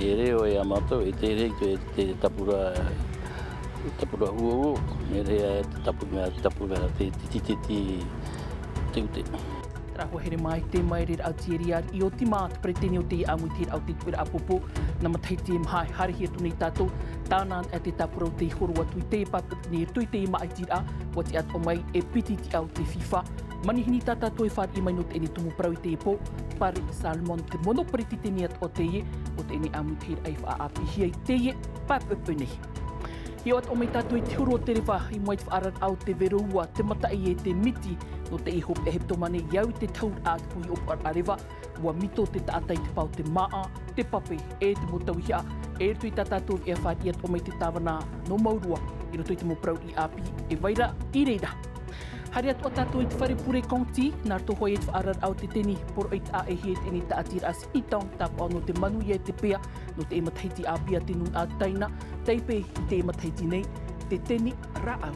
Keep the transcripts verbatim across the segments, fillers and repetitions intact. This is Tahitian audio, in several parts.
E reo e a mātou, e te reo te, te tapura, tapura huohuo, e reo e te tapu mea, tapu mea, te, te, te, te, te, te ute. Tara hoa here mai te maere rau tieri ar i oti mā te peretiteni o te ʻāmui te rau te tuera apopo, nā matahiti e maha e haere hia tonu i tātou, tāna e te tapura o te horo atu i te pāpū nei roto i te maʻitiraʻa, ua tiʻa atoʻa mai e piti tiʻa o te fifa, manihini tā tātou e fāriʻi mai nō teie tumu parau i te pō, Paris Salmon te mono peretiteni atoʻa teie, o teie ʻāmui te rau e faʻaʻāpīhia i teie pāpū nei. Hiʻo atoʻa mai tātou i te huru o te reva i mua i te faʻaararaʻa o te vero ua, te mataʻi e te miti, nō teie hopeʻa hepetoma nei i au i te tahuraʻa te puhi o Puʻaraʻa Reva, ua mito te taʻata i te pā o te māʻa, te pape, e te mau tauihaʻa, e roto i tā tātou e fāriʻi atoʻa mai te tāvana nō Maurua, i roto i te mau parau ʻāpī, e vai ra, i reira. Haere atoʻa tātou i te fare pure Conti, nā roto hoʻi i te faʻaararaʻa o te teni, poroʻi taʻa e hia i teie tāʻatiraʻa Seatown, tāpaʻo nō te manuia e te pea, nō te matahiti ʻāpī a te nūnaʻa Taina, tei pē i te matahiti nei, te teni rāʻau.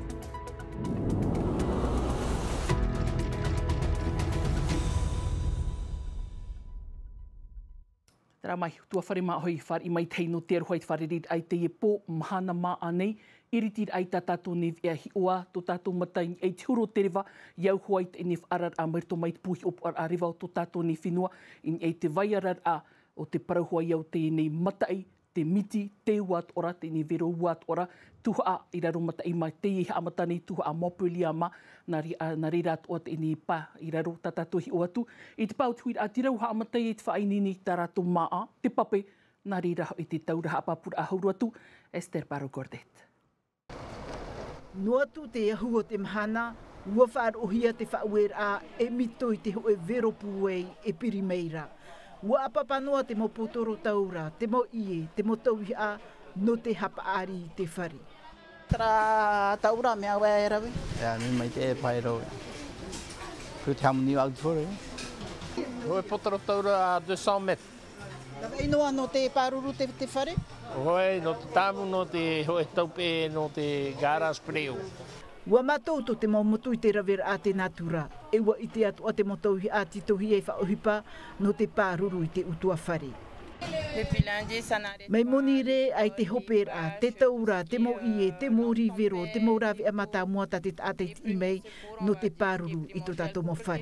Tara mai, ʻutuāfare māʻohi, fāriʻi maitaʻi nō te aroha i te fārereiraʻa i teie pō, mahana māʻa nei, iritiraʻa i tā tātou nei veʻa hiʻoa, tō tātou mata i niʻa i te huru o te reva, i au hoʻi i teie faʻaararaʻa mai roto mai te puhi o Puʻaraʻa Reva o tō tātou nei fenua, i niʻa i te vai araraʻa o te parau hoʻi i au i teie nei mataʻi, te miti, te ua atoʻa ra, teie vero ua atoʻa ra, tuhaʻa i raro mataʻi mai teie haʻamata nei tuhaʻa Montpellier mā, nā re-, ā, nā reira atoʻa teie pā i raro tā tātou hiʻo atu, i te pā o te huiraʻatira ua haʻamata i te faʻaineine i tā rātou māʻa, te pape, nā reira hoʻi te taura haʻapāpūraʻa hau roa atu, Esther Barraud-Courtet. Noa atu te ahu o te mahana, ua faʻaroʻohia te faʻaueraʻa e mito i te hōʻē vero pūai e piri mai ra. Ua ʻāpapa noa te mau pōtoro taura, te mau ʻie, te mau tauihaʻa, nō te hapaʻari i te fare. Terā taura mea ʻoe e rave? E, mai te e pae rau. Ko te hamani au te hore. Hōʻē pōtoro taura à deux cents mètres. Nā vai noa nō te pāruru te, te fare? Hoi, nō te tāmu, nō te hōʻē taupeʻe, nō te garage préau. Ua mātau tō te mau motu i te raveraʻa a te nātura, e ua ʻite atoʻa te mau tauihaʻa tītauhia e faʻaʻohipa nō te pāruru i te ʻutuāfare. Mai monirē ai te hoperaʻa, te taura, te mau ʻie, te mau rivero, te mau rāveʻa mātāmua tā te taʻata i tiʻi mai nō te pāruru i tō tātou mau fare.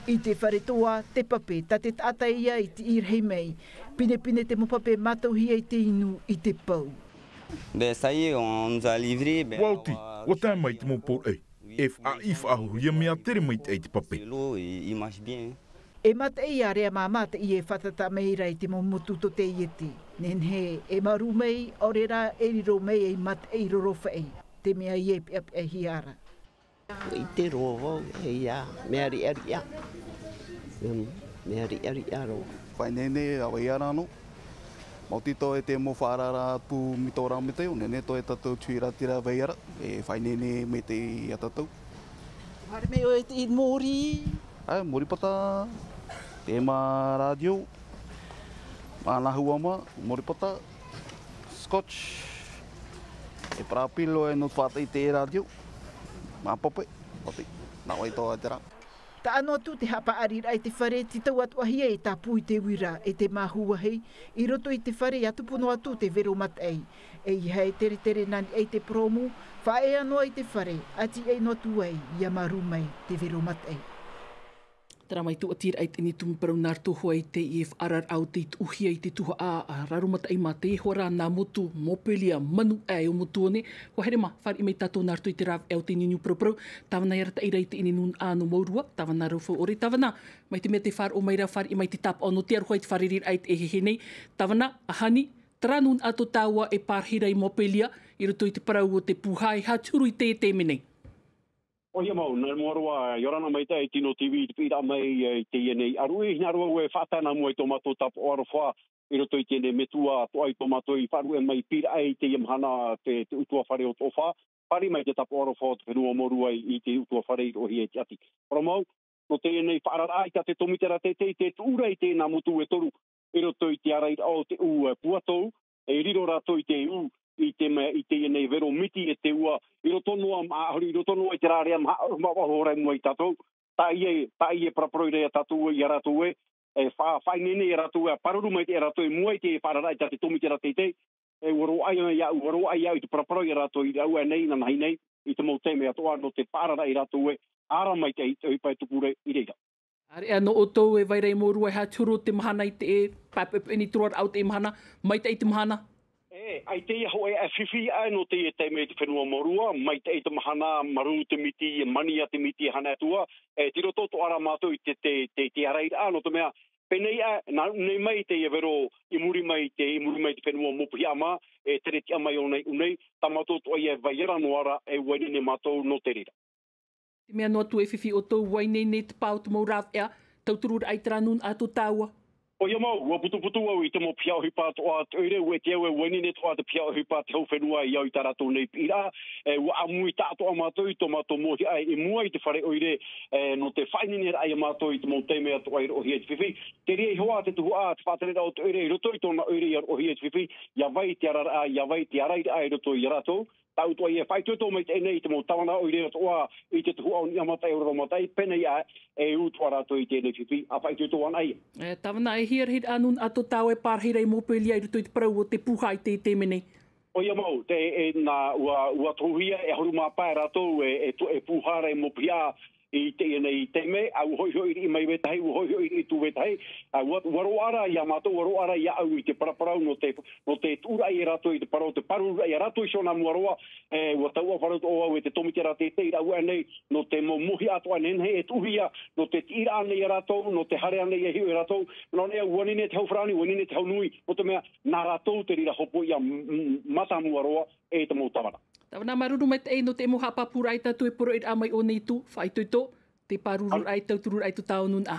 I te fare toa, te pape, tā te taʻata ia i tiʻi rahi mai. Pinepine te mau pape mātauhia i te inu, i te pau. Ben, ça y est, on nous a livré, ben, ua oti, ua tae mai te mau poroʻi. E faʻaʻī faʻahou ia mea tere maitaʻi te pape. E mataʻi area māmā teie e fātata mai ra i te mau motu tō te iete. Nehenehe e marū mai, ʻaore rā e riro mai ei mataʻi rorofaʻi. Te mea ia e peʻapeʻahia ra. Ua ʻite roa vau, e ia, mea riʻariʻa. Mea, mea riʻariʻa roa. Faʻaineine, ʻa vai ia rānō. Maoti atoʻa e te mau faʻaararaʻa atu i tō rā mataʻi, nehenehe atoʻa e tātou te huiraʻatira vai ia ra, e faʻaineine maitaʻi ia tātou. Haere mai ʻoe i te mōrī. ʻAe, mōrī pata, te mau rātio. Māna huama, mōrī pata, scotch, e parapilo e nō te faʻaʻite e rātio, mā pape, oti, nā vai atoʻa terā. Taʻa noa atu te haʻapaʻariraʻa i te fare, tītau atoʻahia e tāpū i te uira, e te māhū vāhi, i roto i te fare ʻia tupu noa atu te vero mataʻi. E ʻeiaha e teretere nā niʻa i te purōmu, faʻaea noa i te fare, ʻa tiʻai noa atu ai, ʻia marū mai te vero mataʻi. Terā mai tō ʻoe tira i teie tumu parau nā roto hoʻi i teie faʻaararaʻa o tei tuʻuhia i te tuhaʻa, ā, raro mataʻi mā teie hoʻi rā nā motu Montpellier, Manuʻa e ʻo Motuone. Ua haere mā, fāriʻi mai tātou nā roto i te rāveʻa o teie niuniu paraparau, tāvana i arataʻi ra i teie nūnaʻa nō Maurua, tāvana Raufau ʻOre, tāvana, mai te mea tē faʻaroʻo mai ra, fāriʻi mai te tāpaʻo nō te aroha i te fārereiraʻa i teie nei, tāvana, ʻahani, terā nūnaʻa tō tāua e pārahi ra i Montpellier, i roto i te parau o te pūhā, e aha te huru i te, te mea nei. ʻOia mau, nā mua roa, ʻia ora na maitaʻi e Tino TV i te piʻiraʻa mai, e, i teie nei ʻāruʻi, hinaʻaro au e faʻatae nā mua i tō mātou tāpaʻo aroha, i roto i teie nei metua, atoʻa i tō mātou i faʻaruʻe mai i Pīraʻe i teie mahana, te, te ʻutuāfare o Toʻofa, fāriʻi mai te tāpaʻo aroha o te fenua Moruai i te ʻutuāfare i roʻohia i te ʻati. ʻOia mau, nō teie nei faʻaararaʻa ʻaita te tōmitera teitei, tē tuʻu ra i teie nā motu e toru, i roto i te ārairaʻa o te ʻū, e, puatou, e riro rātou i te ʻū, i te mea, i teie nei vero miti e te ua, i roto noa mā, i roto noa i te rārea mā, mā, mā, hora i mua i tātou, tā ʻoe, tā ʻoe e paraparau ra ia tātou, ia rātou ē, e faʻaineine ia rātou e pāruru mai te ia rātou i mua i te faʻararaʻa i tā te tōmite rā teitei. E ua roaʻa ia ua roaʻa ia i te paraparau ia rātou i rāua nei nā nahi nei i te mau taime atoʻa nō te faʻararaʻa i rātou e ara mai te ʻohipa e tupu i reira. Are anō ʻoutou e vai ra i mōrua e hātihoro te mahana i te papeʻepeʻe ni toroa raʻau te mahana mai te mahana. E ai te ia hoʻi e fifi aʻe nō te ia taime i te fenua mōrua mai te mahana marū te miti e mania te miti e hana atua. E tiro tō toʻa rā mātou i te te te arairaʻa nō te mea pēnei aʻe nā ʻunei mai te ia vero i muri mai te i muri mai te fenua mōpihaʻa mā e tere tiʻa mai o nei ʻunei tā mātou toʻa ia e vai ara noa ra e ua ineine mātou nō te reira. Te mea noa atu e fifi ʻoutou ua ineine te pā o te mau rāveʻa tauturu raʻa i te rā nūnaʻa tō tāua. ʻOia mau ua putuputu au i te mau piha ʻohipa toʻa te ʻoire ua ʻite au e ua ineine toʻa te piha ʻohipa te hau fenua i au i tā rātou nei piʻiraʻa. E ua ʻāmui taʻatoʻa mātou i tō mātou mōhiʻa i mua i te fare ʻoire nō te faʻaineineraʻa ia mātou i te mau taime atoʻa i roʻohia i te fifi. Te reira iho ā te tuhaʻa te faʻatereraʻa o te ʻoire i roto i tōna ʻoire ia roʻohia i te fifi ia vai te araraʻa ia vai te arairaʻa i roto ia rātou. Tāʻu toʻa ia e faʻaitoito mai teie nei i te mau tāvana ʻoire atoʻa i te tuhaʻa o niʻa mataʻi o raro mataʻi pēnei aʻe e ū toʻa rātou i teie nei fifi a faʻaitoito ana ia. E tāvana e hia rahi raʻa nūnaʻa tō tāua e pārahi ra i mōpelia i roto i te parau o te pūhā i te taime nei. ʻOia mau te e nā ua ua tohuhia e ʻahuru mā pae rātou e e pūhā ra i mōpihaʻa i teie nei taime a ua hoʻihoʻi riʻi mai vetahi ua hoʻihoʻi riʻi tū vetahi. A ua ua roaʻa ra ia mātou ua roaʻa ra ia au i te paraparau nō te nō te tuʻuraʻa ia rātou i te parau te pārururaʻa ia rātou i sona mua roa. E ua tauʻa parau toʻa au e te tōmite rā teitei i rāua nei nō te mau mōhiʻa atoʻa nehenehe e tuʻuhia nō te tiʻiraʻa nei ia rātou nō te haere nei e hiʻo ia rātou. Nō reira ua ineine te hau farāni ua ineine te hau nui nō te mea nā rātou te reira hopoiʻa mātāmua roa. E te mau tāvana. Tāvana māuruuru maitaʻi nō te mau haʻapāpūraʻa i tātou e poroʻiraʻa mai ʻōnei tū faʻaitoito te pārururaʻa i tauturu raʻa i tō tāua nūnaʻa.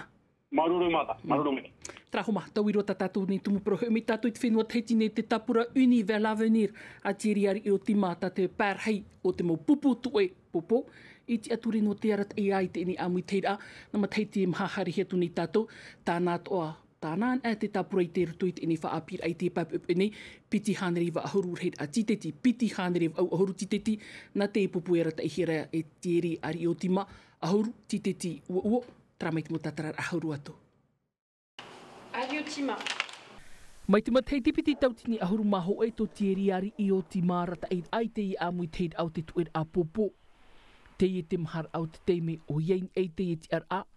Māuruuru mata māuruuru mai. Tarahoma tauiroa tā tātou nei tumu parau hoʻi mai tātou i te fenua tahiti nei te tāpura uni vers l'avenir a thierry ariʻi o tima tā te pārahi o te mau pupu tuʻe popo. I te ʻature nō te arataʻi ai teie nei ʻāmuitahiraʻa nā matahiti e maha haere atu nei tātou tāna atoʻa. Tāna ana te tāpura i te roto i teie nei faʻaʻāpīraʻa i te papeʻepeʻe nei piti hānere vaʻu ʻahuru rahiraʻa tīteti piti hānere vaʻu ʻahuru tīteti. Nā te pupu e arataʻihia ra e thierry ariʻi o tima ʻahuru tīteti uaua. Tara mai te mau tātararaʻa ʻahuru atu. Ariʻi o tima. Mai te matahiti piti tautini ʻahuru mā hōʻē tō thierry ariʻi o tima arataʻiraʻa i teie ʻāmuitahiraʻa o te tuʻeraʻa popo. Teie te maharaʻa o te taime ʻoia i niʻa i teie tiʻaraʻa.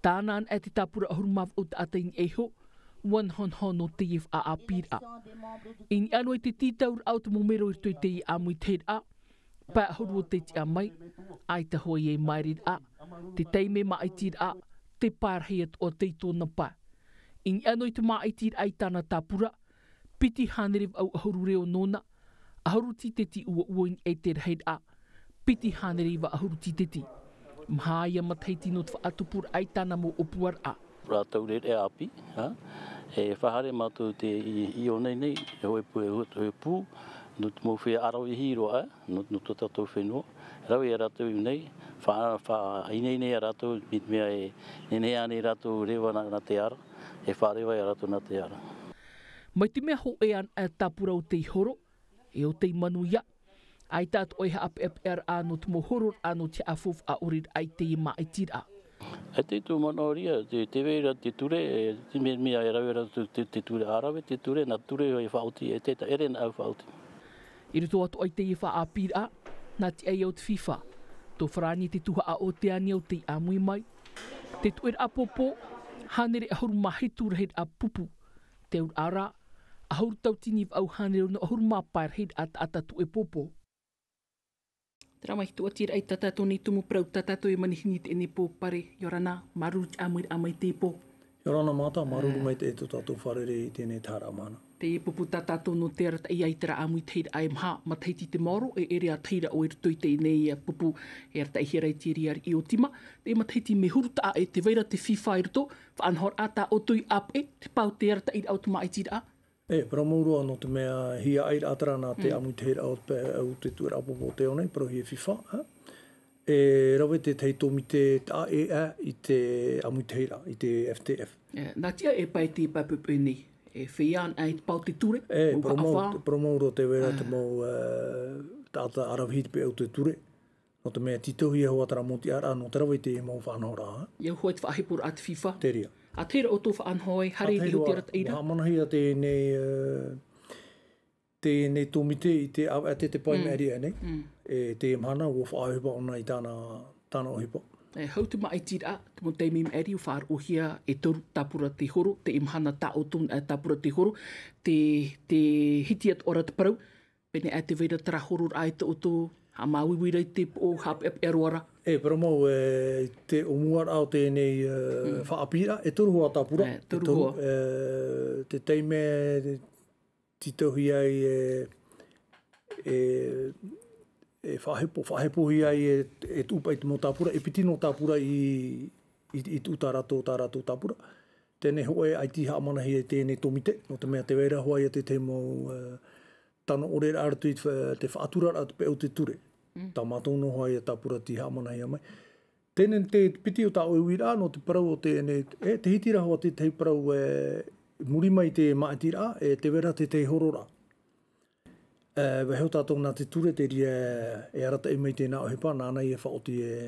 Tāna ana te tāpura ʻahuru mā vaʻu taʻata i niʻa iho ua nohonoho nō teie faʻaʻāpīraʻa. I niʻa noa i te tītauraʻa o te mau mero i roto i teie ʻāmuitahiraʻa. Pae ʻahuru o te tiʻa mai ʻaita hoʻi e māereraʻa te taime māʻitiraʻa te pārahi atoʻa tei tōna pae. I niʻa noa i te māʻitiraʻa i tāna tāpura piti hānere vaʻu ʻahuru reo nōna ʻahuru tīteti uaua i niʻa i te rahiraʻa piti hānere iva ʻahuru tīteti. Maha ia matahiti nō te faʻatupuraʻa i tāna mau ʻōpuaraʻa. Rātou rere ʻāpī e faʻahaere mātou te i ʻōnei nei e hoʻi pū e hoʻi pū nō te mau fea ʻaravihi roa nō tō tātou fenua. Rave ia rātou i ʻōnei faʻaineine ia rātou i te mea e nehenehe ānei rātou reva nā te ara e faʻareva ia rātou nā te ara. Mai te mea hoʻi ana e tāpura o te ihoro e o te manu ia. ʻAita atoʻa e haʻapeʻapeʻa raʻa nō te mau hororaʻa nō te haʻafaufaʻa ʻore raʻa i teie māʻitiraʻa. E te tū manaʻo ria te te vera te ture e te mea e rave rātou te ture ʻārave te ture nā ture e faʻaoti e te ere nā au faʻaoti. I roto atoʻa i teie faʻaʻāpīraʻa nā te ʻai o te fifa tō farāni te tuhaʻa o te ani o te ʻāmui mai te tuʻeraʻa pōpō hānere ʻahuru mā hitu rahiraʻa pupu. Te auraʻa rā ʻahuru tautini vaʻu hānere ono ʻahuru mā pae rahiraʻa taʻata tuʻe pōpō. Te rā mai tuʻatiraʻa i tā tātou nei tumu parau tā tātou e manihini i teie nei pō pare. Iorana māuruuru te ʻāmuiraʻa mai te pō. Iorana mata māuruuru mai te e tō tātou fārerei i teie nei taharaʻa mahana. Teie pupu tā tātou nō te arataʻi ai te rā ʻāmuitahiraʻa e maha matahiti te maoro e ʻere ā tahiraʻa o i roto i teie nei pupu. E arataʻihia ra e thierry ariʻi o tima te matahiti mehuru taʻa e te vaira te fifa i roto. Faʻanahoraʻa tā ʻoutou i ʻāpeʻe te pau te arataʻiraʻa o te māʻitiraʻa. E parau mau roa nō te mea hia ʻairaʻa te rā nā te ʻāmuitahiraʻa o te tuʻeraʻa pōpō o te ao nei parauhia e fifa. E rave tētahi tōmite taʻa ʻē ʻā i te ʻāmuitahiraʻa i te ftf. Nā tiʻa e pae te pae pōpō nei e feiā ana i te pau te ture. E parau mau roa te vera te mau taʻata ʻaravihi te peʻa o te ture. Nō te mea tītauhia hoʻi ā te rā mau tiʻaraʻa nō te rave i teie mau faʻanahoraʻa. Ia hoʻi te faʻaheporaʻa te fifa. Te reira. A tērā ʻoutou faʻanaho ai, haere i te hoʻi arataʻi ra. Haʻamanahia tēnei, eh, tēnei tōmite i te ʻāvaʻe te pae maʻiri aʻe nei. E te mahana, ua faʻaʻohipa ʻōna i tāna, tāna ʻohipa. E hau te māʻitiraʻa, te mau taime maʻiri, ua faʻaroʻohia e toru tāpura te horo, te mahana tā ʻoutou, e tāpura te horo, te, te hiti atoʻa ra te parau, pēnei aʻe te vai ra terā hororaʻa e tō ʻoutou, haʻamāuiui ra i te poʻo, haʻapeʻapeʻa roa ra. E, parau mau, e, te ʻōmuaraʻa o tēnei, e, faʻaʻāpīraʻa, e toru hoʻi tāpura. E, toru hoʻi. E, te taime, tītauhia ai e, e, e faʻahepo, faʻahepohia ai e, e tuʻu paʻi te mau tāpura, e piti noa tāpura i, i, i tuʻu tā rātou, tā rātou tāpura. Teie nei hōʻē ʻaita i haʻamanahia e tēnei tōmite, nō te mea tē vai ra hoʻi ia te tahi mau, e, tano ʻore ra atu i te fa-, te faʻaturaraʻa te peʻo te ture. Tā mātou noa hoʻi ia tāpura tei haʻamanahia mai. Teie nei te piti o tāʻu uiraʻa, nō te parau o teie nei, e, te hiti ra hoʻi te tahi parau, e, muri mai te māʻitiraʻa, e, tē vai ra te tahi hororaʻa. E, vaiho tātou nā te ture, te reira e arataʻi mai tēnā ʻohipa, nāna ia faʻaoti e,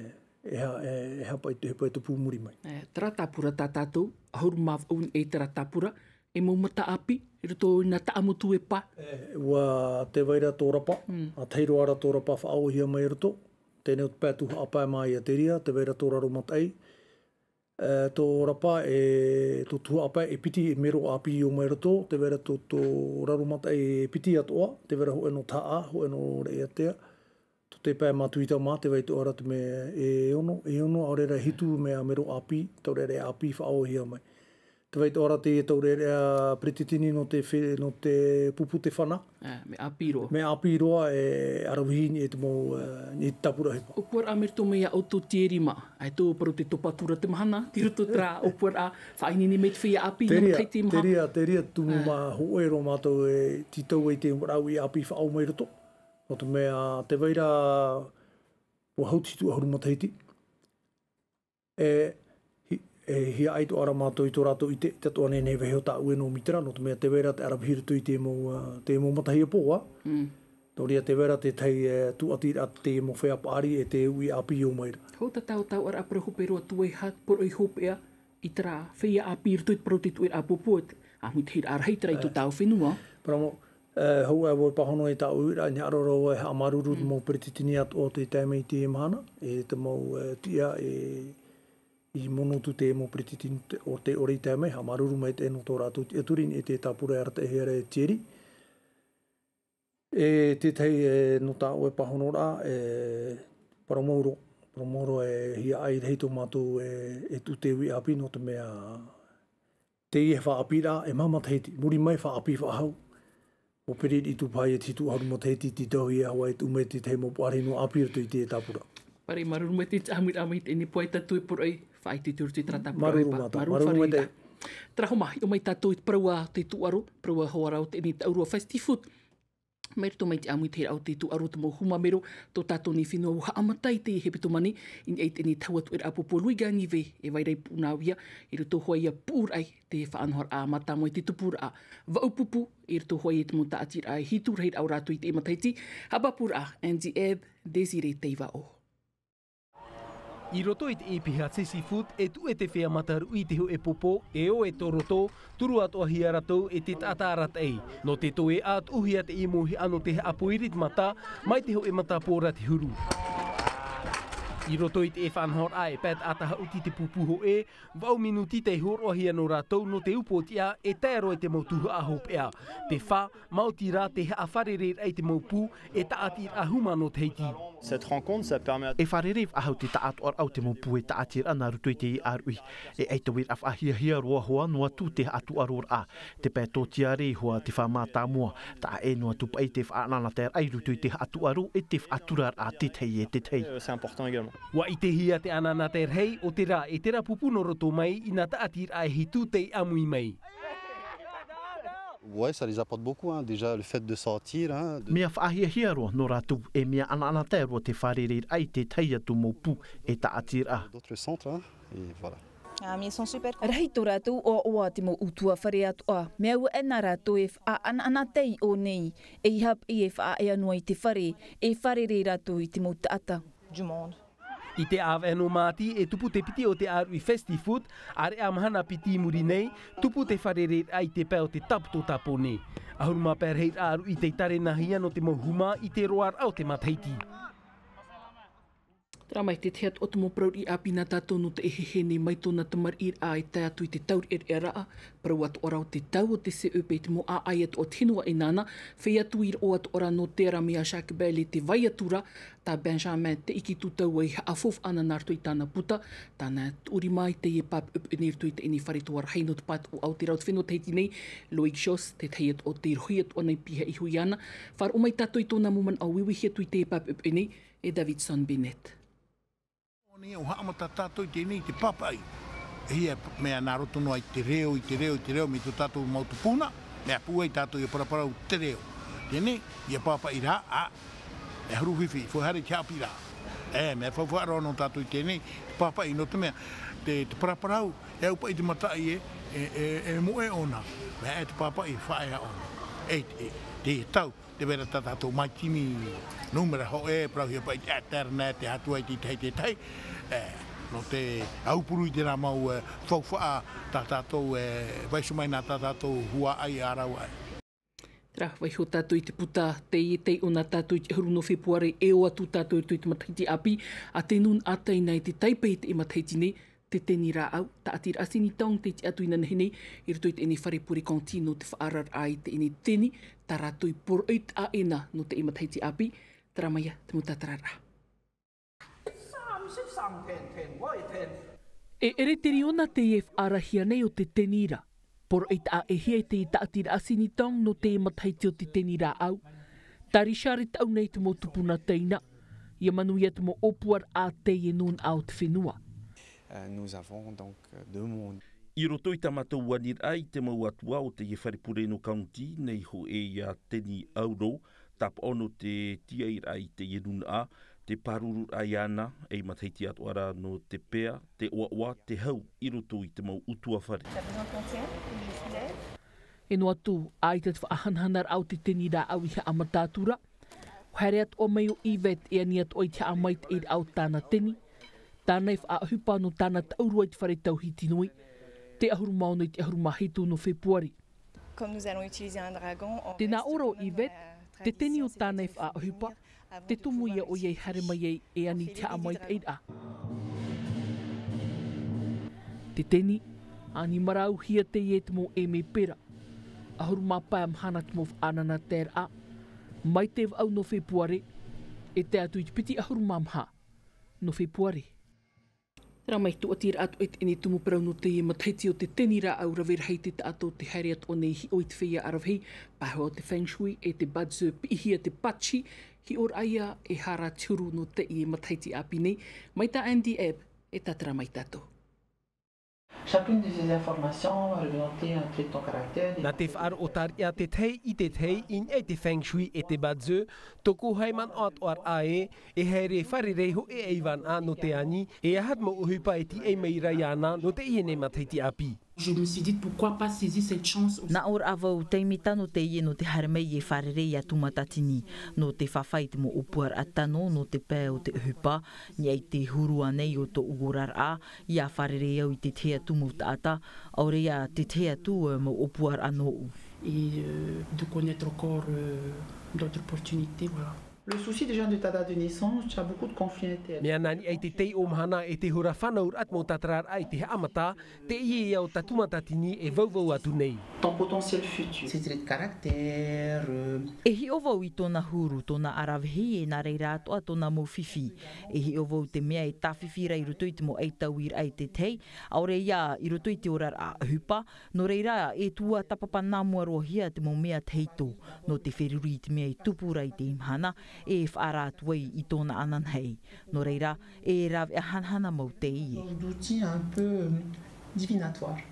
e ha-, e, e hapa i te, hapa i te pū muri mai. E, terā tāpura tā tātou, ʻahuru mā vaʻu e terā tāpura, e mau mata ʻāpī, i roto i nā taʻamotu e pae. E, ua tē vai ra tō rapa, ʻa tahi roa ra tō rapa faʻaōhia mai i roto, teie nei ʻo te pae tuhaʻa pae māia te reira, tē vai ra tō raro mataʻi, e, tō rapa e, tō tuhaʻa pae e piti e mero ʻāpī i ō mai i roto, tē vai ra tō, tō raro mataʻi e piti atoʻa, tē vai ra hōʻē nō Tahaʻa, hōʻē nō Raʻiātea, tō te pae Matuita mā, tē vai atoʻa ra te mea e ono, e ono, ʻaore ra hitu mea mero ʻāpī, taureʻareʻa ʻāpī faʻaōhia mai. Tē vai atoʻa ra te taureʻareʻa peretiteni nō te fe-, nō te pupu te fana. E, mea ʻāpī roa. Mea ʻāpī roa e ʻaravihi i te mau, e, i te tāpura ʻohipa. ʻŌpuaraʻa mai roto mai iā ʻoutou Thierry mā, ʻaita e parau te topa atu ra te mahana, tei roto terā ʻōpuaraʻa, faʻaineine mai te feiā ʻāpī, te reira, matahiti maha. Te reira, te reira tumu mā hōʻē roa mātou e tītau ai te mau uʻi ʻāpī faʻaō mai roto. Nō te mea, tē vai ra, ua hau te hitu ʻahuru matahiti. E, hi-, e hiaʻai atoʻa ra mātou i tō rātou ʻite, ʻaita atoʻa nei nei vaiho tāʻu e nō mitera, nō te mea tē vai ra te ʻaravihi i roto i te mau, a, te mau matahiapo, ā. Nō reira tē vai ra te tahi, e, tūʻatiraʻa te mau feiā paʻari e te uʻi ʻāpī i ō mai ra. Hou tā tātou tauʻaraʻa parau hope roa atu ai, e aha te poroʻi hopeʻa i terā feiā ʻāpī i roto i te parau te tuʻeraʻa ʻāpōpō, e te ʻāmuitahiraʻa rahi terā i tō tāua fenua. Parau mau, e, hou ʻaita vau e pāhono i tāʻu uiraʻa, i niʻa roa vau e haʻamāuruuru i te mau peretiteni atoʻa tei tae mai i teie mahana, e te mau, e, tiʻa, e, i mono atu te mau peretiteni te, o te ʻore i tae mai, haʻamāuruuru maitaʻi nō tō rātou tiʻaturi i te tāpura e arataʻihia ra e Thierry. E te tahi, e, nō tāʻu e pāhonoraʻa, e, parau mau roa, parau mau roa e hiaʻai rahi tō mātou e, e tuʻu te uʻi ʻāpī nō te mea teie faʻaʻāpīraʻa, e maha matahiti, muri mai faʻaʻāpī faʻahou. ʻUa piri i tupu ai e te hitu ʻahuru matahiti, tītauhia hoʻi e tuʻu mai te tahi mau paʻari noa ʻāpī i roto i te tāpura. Parau māuruuru maitaʻi i te ʻāmuiraʻa mai i teie nei poʻi tātou e poroʻi, faʻaitoito i roto i terā tāpura. Māuruuru mātou, māuruuru māuruuru faʻaroʻo. Mātaʻi. Terā hoʻi mā, hiʻo mai tātou i te parau a te tūʻaro, parau a Hōʻē Rau o teie nei taʻu roa Fast Food. Mai roto mai te ʻāmuitahiraʻa o te tūʻaro te mau huma mero, tō tātou nei fenua ʻua haʻamata i teie hepetoma nei, i niʻa i teie nei tahua tuʻeraʻa ʻāpōpō Louis Gagnivet, e vai ra i Punaauia, i roto hoʻi ia puʻuraʻa i te faʻanahoraʻa mātāmua i te tupuraʻa vaʻu pupu, i roto hoʻi i te mau tāʻatiraʻa e hitu rahi ra ʻo rātou i teie matahiti, haʻapāpūraʻa Andy Ebb, Désiré Taivaʻo. I roto i te ʻīpiha Seafood, e tuʻu e te feiā mataruʻi i te hōʻē pōpō, e ō e tō roto, turu atoʻahia rātou e te taʻata arataʻi. Nō te toeʻa, tuʻuhia te ʻīmohiʻa nō te haʻapōiri i te mata, mai te hōʻē matapō ra te huru. I roto i te faʻanahoraʻa e pae taʻata haʻuti te pupu hōʻē, vaʻu minuti tei hōroʻahia nō rātou nō te upoʻotiʻa e tae roa i te mau tuhaʻa hopeʻa. Te fā, maoti rā te haʻafārereiraʻa i te mau pū e tāʻatiraʻa huma nō Tahiti. Cette rencontre, ça permet à E fārerei faʻahou te taʻatoʻaraʻa o te mau pū e tāʻatiraʻa nā roto i te ʻāruʻi. E ʻaita vau e faʻahiahia roa hoʻi noa atu te haʻatūʻaroraʻa. Te pae tōtiare hoʻi te faʻamātāmua, taʻa ʻē noa atu paʻi te faʻanahoraʻa i roto i te haʻatūʻaro e te faʻaturaraʻa te tahi e te tahi. Euh, c'est important également. ʻUa ʻitehia te anaanatae rahi o terā e terā pupu nō roto mai i nā tāʻatiraʻa e hitu tei ʻāmui mai. Ouais, ça les apporte beaucoup, hein. Déjà, le fait de sortir, hein, de Mea faʻahiahia roa nō rātou, e mea anaanatae roa te fārereiraʻa i te tahi atu mau pū e tāʻatiraʻa. D'autres centres, hein, et voilà. Ah, mais ils sont super contents. Rahi tō rātou ʻoaʻoa te mau ʻutuāfare atoʻa, mea ʻua ʻē nā rātou e faʻaanaanatae i ʻō nei, ʻeiaha paʻi e faʻaea noa i te fare, e fārerei rātou i te mau taʻata. Du monde. I te ʻāvaʻe nō Māti e tupu te piti o te ʻāruʻi Festifood, ʻāreʻa mahana piti i muri nei, tupu te fārereiraʻa i te pae o te Tāpō Tāpō nei. ʻAhuru mā pae rahiraʻa ʻāruʻi tei tārenahia nō te mau huma i te roaraʻa o te matahiti. Terā mai te tahi atu o te mau parau riʻi ʻāpī nā tātou nō te ʻehehe nei mai tōna tamariʻiraʻa e tae atu i te taureʻareʻaraʻa, parau atoʻa ra o te tau o te C E P i te mau ʻāʻai atoʻa o te fenua e nāna, feiā atu i roʻo atoʻa ra nō te ara mai a Jacques Bell i te vai atu ra, tā Benjamin Teʻikitutau i haʻafaufaʻa na nā roto i tāna puta, tāna tuʻurima i teie pāpeʻapeʻa nei i roto i teie nei fare toa rahi nō te pātuʻu ʻāʻau o te rā o te fenua Tahiti nei, Loïc Jos, te tahi atoʻa o te rohi atoʻa nei piha iho iāna, faʻaroʻo mai tātou i tōna mau manaʻo uiuihi atu i teie pāpeʻapeʻa nei, e Davidson Bennett. Nei, ʻua haʻamata tātou i teie nei, i te pāpaʻi. E hia mea nā roto noa i te reo, i te reo, i te reo, mai tō tātou mau tupuna, mea pūai tātou ʻia paraparau te reo. Teie nei, ʻia pāpaʻi rā, ā, e huru fifi, faufaʻa haere i te haʻapiʻiraʻa. E, mea faufaʻa roa nō tātou i teie nei, te pāpaʻi nō te mea, te, te paraparau, e au paʻi te mataʻi e, e, e, e moʻe ʻōna, mea e te pāpaʻi faʻaea ʻōna. E, e, te tau, te vera tā tātou maitini, nūmera hōʻē, parauhia paʻi te ʻaterena, te hātuai tētahi, tētahi, e, nō te aupuru i terā mau, e, faufaʻa tā tātou, e, vaiiho mai nā tā tātou huaʻai ʻa rāua. Terā, vaiiho tātou i te puta, teie taiʻo nā tātou i te ʻahuru nō Fepuare, e ō atu tātou i roto i te matahiti ʻāpī, a te nūnaʻa Taina i te taipe i teie matahiti nei, te teni rāʻau, tāʻatiraʻa Sinitong tei tiʻa atu inanahi nei, i roto i teie nei fare pure cantine nō te faʻaararaʻa i teie nei teni, tā rātou i poroʻi taʻa ʻē na nō teie matahiti ʻāpī, terā mai ïa te mau tātararaʻa. E ʻere teriona teie e faʻaarahia nei o te teni ra. Poroʻi taʻa ʻē hia i te tāʻatiraʻa Sinitong nō teie matahiti o te teni rāʻau. Tā Richard e taʻu nei te mau tupuna Taina, ʻia manuia te mau ʻōpuaraʻa a teie nūnaʻa o te fenua. Euh, nous avons donc, euh, deux mondes. I roto i tā mātou aniraʻa i te mau atua o teie fare pure nō County, nei hōʻē ïa teni auro, tāpaʻo nō te tiaʻiraʻa i teie nūnaʻa, te pārururaʻa iāna, ei matahiti atoʻa ra nō te pea, te ʻoaʻoa, te hau i roto i te mau ʻutuāfare. E noa atu, ʻaita te faʻahanahanaraʻa o te teni rāʻau i haʻamata atu ra, ʻua haere atoʻa mai ʻo Yvette e ani atoʻa i te haʻamaitaʻiraʻa o tāna teni, tāna e faʻaʻohipa nō tāna taʻurua i te fare tauhiti nui, te ʻahuru mā ono i te ʻahuru mā hitu nō Fepuare. Comme nous allons utiliser un dragon, on reste quand même dans la tradition. Tē nā ʻō ra ʻo Yvette, te teni o tāna e faʻaʻohipa, te tumu ïa ʻoia i haere mai ai e ani i te haʻamaitaʻiraʻa. Te teni, ani marauhia teie e te mau ʻēmepera. ʻAhuru mā pae mahana te mau faʻananataraʻa. Mai te vaʻu nō Fepuare, e tae atu i te piti ʻahuru mā maha nō Fepuare. Terā mai te tūʻatiraʻa atoʻa i teie nei tumu parau nō teie matahiti o te teni rāʻau rave rahi te taʻata o te haere atoʻa nei hiʻo i te feiā ʻaravihi, pae o te feng shui e te bazi piʻihia te pachi, hiʻoraʻa ïa e hara te huru nō teie matahiti ʻāpī nei, mai tā Andy Ebb e tātara mai tātou. Chacune de ces informations va représenter un trait de ton caractère. Nā te faʻaroʻo tariʻa tētahi i tētahi i niʻa i te feng shui e te bazi, tō kō haʻamanaʻo atoʻa ra ē, e haere fārerei hōʻē ʻaivānaʻa nō te ani, e aha te mau ʻohipa e tīaʻi mai ra iāna nō teie nei matahiti ʻāpī. Je me suis dit, pourquoi pas saisir cette chance aussi. Nā ʻō ra vau, taime tano teie nō te haere mai e fārerei atu Matatini, nō te fāfā i te mau ʻōpuaraʻa tano nō te pae o te ʻohipa, niʻa i te huru ānei o tōʻu oraraʻa, ʻia fārerei au i te tahi atu mau taʻata, ʻaore ia te tahi atu, eh, mau ʻōpuaraʻa nōʻu. Et, euh, de connaître encore, euh, d'autres opportunités, voilà. Le souci déjà de ta date de naissance, tu as beaucoup de conflits internes. Mea nā niʻa i te taiʻo mahana e te hora fānauraʻa te mau tātararaʻa i te haʻamata, teie ïa o tā Matatini e vauvau atu nei. Ton potentiel futur. Ses traits de caractère, euh. E hiʻo vau i tōna huru, tōna ʻaravihi, e nā reira atoʻa tōna mau fifi. E hiʻo vau te mea e tāfifi ra i roto i te mau ʻaitauiraʻa i te tahi, ʻaore ia i roto i te oraraʻa ʻohipa, nō reira e tuatāpapa nā mua roa hia te mau mea tahito, nō te feruri i te mea e tupu ra i teie mahana, e faʻaara atu ai i tōna ananahi. Nō reira, e rāveʻa hanahana mau teie. D'outils un peu, euh, divinatoires.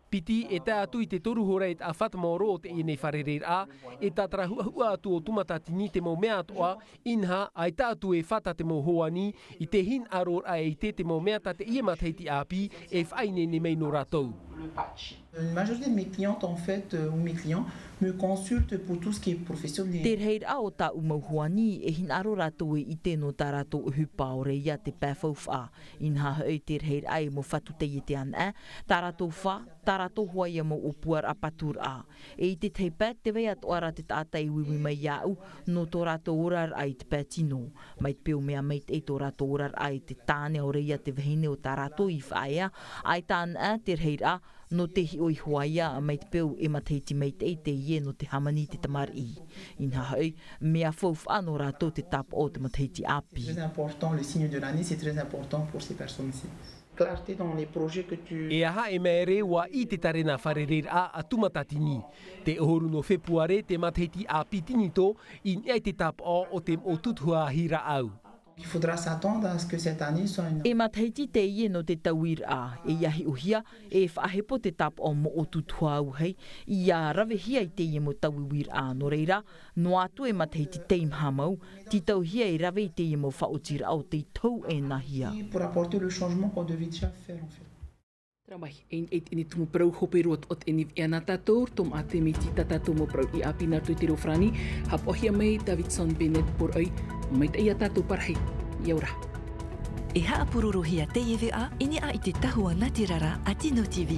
Piti e tae atu i te toru hora e taʻa fā te maoro o teie nei fārereiraʻa, e tātara huʻahuʻa atu ʻo Matatini te mau mea atoʻa, inaha, ʻaita atu e fā tā te mau hoani, i te hinaʻaroraʻa e ʻite te mau mea tā teie matahiti ʻāpī, e faʻaineine mai nō rātou. Le patch. Une majorité de mes clientes, en fait, euh, ou mes clients, me consultent pour tout ce qui est professionnel. Te rahiraʻa o tāʻu mau hoani, e hinaʻaro rātou e ʻite nō tā rātou ʻohipa, ʻaore ia te pae faufaʻa. Inaha hoʻi te rahiraʻa e mau fatu teie te anaʻe, tā rātou fā, tā rātou hoʻi mau ʻōpuaraʻa paturaʻa. E i te tahi pae, tē vai atoʻa ra te taʻata e uiui mai iāʻu, nō tō rātou oraraʻa i te pae tino. Mai te peu mea maitaʻi tō rātou oraraʻa i te tāne ʻaore ia te vahine o tā rātou i faʻaea, ʻaita anaʻe te rahiraʻa, nō te hiʻo iho ā ia, mai te peu e matahiti maitaʻi teie nō te hāmani i te tamariʻi. Inaha hoʻi, mea faufaʻa nō rātou te tāpaʻo o te matahiti ʻāpī. Très important, le signe de l'année, c'est très important pour ces personnes-ci. Clarté dans les projets que tu... E aha e maere ua i te tārena fārereiraʻa a Tūmatatini. Te ʻahuru nō Fepuare, te matahiti ʻāpī tinitō, i niʻa i te tāpaʻo o te moʻo tutuhaʻa rāʻau. Il faudra s'attendre à ce que cette année soit une... E matahiti teie nō te tauiraʻa, e ia hiʻohia, e faʻahepo te tāpaʻo moʻo tutuhaʻa auahi, ia ravehia i teie mau tauiraʻa, nō reira, noa atu e matahiti teimaha mau, tītauhia e rave i teie mau faʻaotiraʻa o tei tau e nahia. Pour apporter le changement qu'on devait déjà faire, en fait. Tara mai, e, e, e tumu parau hope roa atu o te, e, nā tātou, roto mā te miti tā tātou mau parau i ʻāpī nā roto i te reo farāni, haʻapaʻohia mai Davidson Bennett Poroʻi, maitaʻi ia tātou parahi, ʻia ora. E haʻapurorohia teie veʻa, i niʻa i te tahua nā te rara a Tino T V.